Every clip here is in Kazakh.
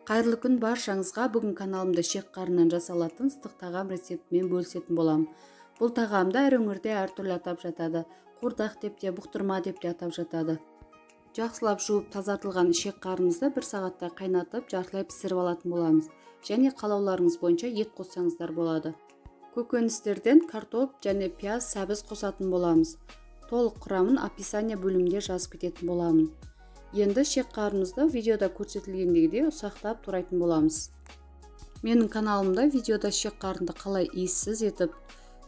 Қайырлы күн баршаңызға. Бүгін каналымда шек қарыннан жасалатын ыстық тағам рецептімен бөлісетін боламын. Бұл тағамды әр өңірде әртүрлі атап жатады. Қуырдақ деп те, бұқтырма деп те атап жатады. Жақсылап жуып тазартылған шек қарнымызды бір сағаттай қайнатып, жартылай пісіріп алатын боламыз. Және қалауларыңыз бойынша ет қоссаңыздар болады. Көкөністерден картоп және пияз, сәбіз қосатын боламыз. Толық құрамын описание бөлімінде жазып кететін боламын. Енді шек қарнымызды видеода көрсетілгендегідей ұсақтап турайтын боламыз. Менің каналымда видеода шек қарынды қалай иіссіз етіп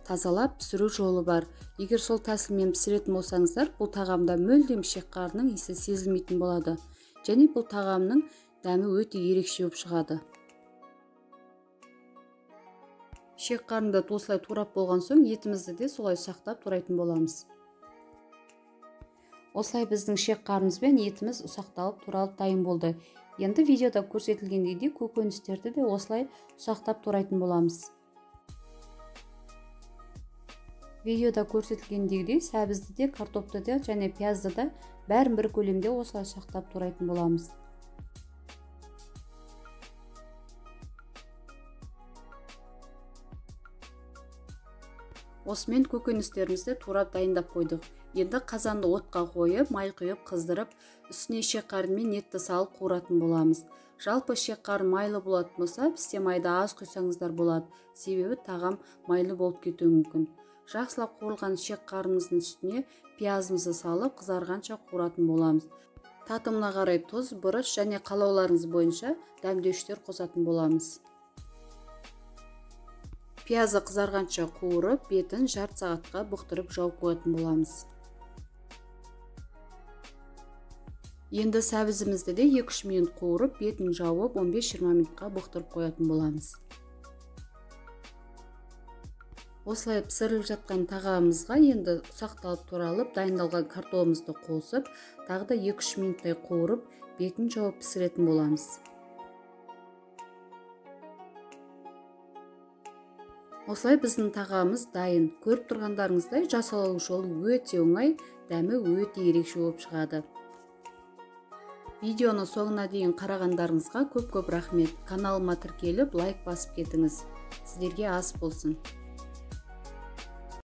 тазалап пісіру жолы бар. Егер сол тәсілмен пісіретін болсаңыздар, бұл тағамда мүлдем шек қарнының иісі сезілмейтін болады. Және бұл тағамның дәмі өте ерекше болып шығады. Шек қарынды осылай турап болған соң, етімізді де солай ұсақтап турайтын боламыз. Осылай біздің шек қарнымыз бен етіміз ұсақталып туралып дайын болды. Енді видеода көрсетілгендей көкөністерді де осылай ұсақтап турайтын боламыз. Видеода көрсетілгендегідей сәбізді де, картопты да және пиязды да бәрін бір көлемде осылай ұсақтап турайтын боламыз. Осымен көкөністерімізді турап дайындап қойдық. Енді қазанды отқа қойып, май құйып, қыздырып, үстіне шек қарын мен етті салып қуыратын боламыз. Жалпы шек қарын майлы болатын болса, пісте майды аз құйсаңыздар болады. Себебі тағам майлы болып кетуі мүмкін. Жақсылап қуырылған шек қарнымыздың үстіне пиязымызды салып, қызарғанша қуыратын боламыз. Татымына қарай тұз, бұрыш және қалауларыңыз бойынша дәмдеуіштер қосатын боламыз. Пиязы қызарғанша қуырып, бетін жарты сағатқа бұқтырып жауып қоятын боламыз. Енді сәбізімізді де 2-3 минут қуырып, бетін жауып, 15-20 минутқа бұқтырып қоятын боламыз. Осылай пісіріліп жатқан тағамымызға енді ұсақталып туралып, дайындалған картобымызды қосып, тағы да 2-3 минуттай қуырып, бетін жауып пісіретін боламыз. Осылай біздің тағамымыз дайын. Көріп тұрғандарыңыздай жасалу жолы өте оңай, дәмі өте ерекше болып шығады. Видеоны соңына дейін қарағандарыңызға көп-көп рахмет. Каналыма тіркеліп, лайк басып кетіңіз. Сіздерге ас болсын.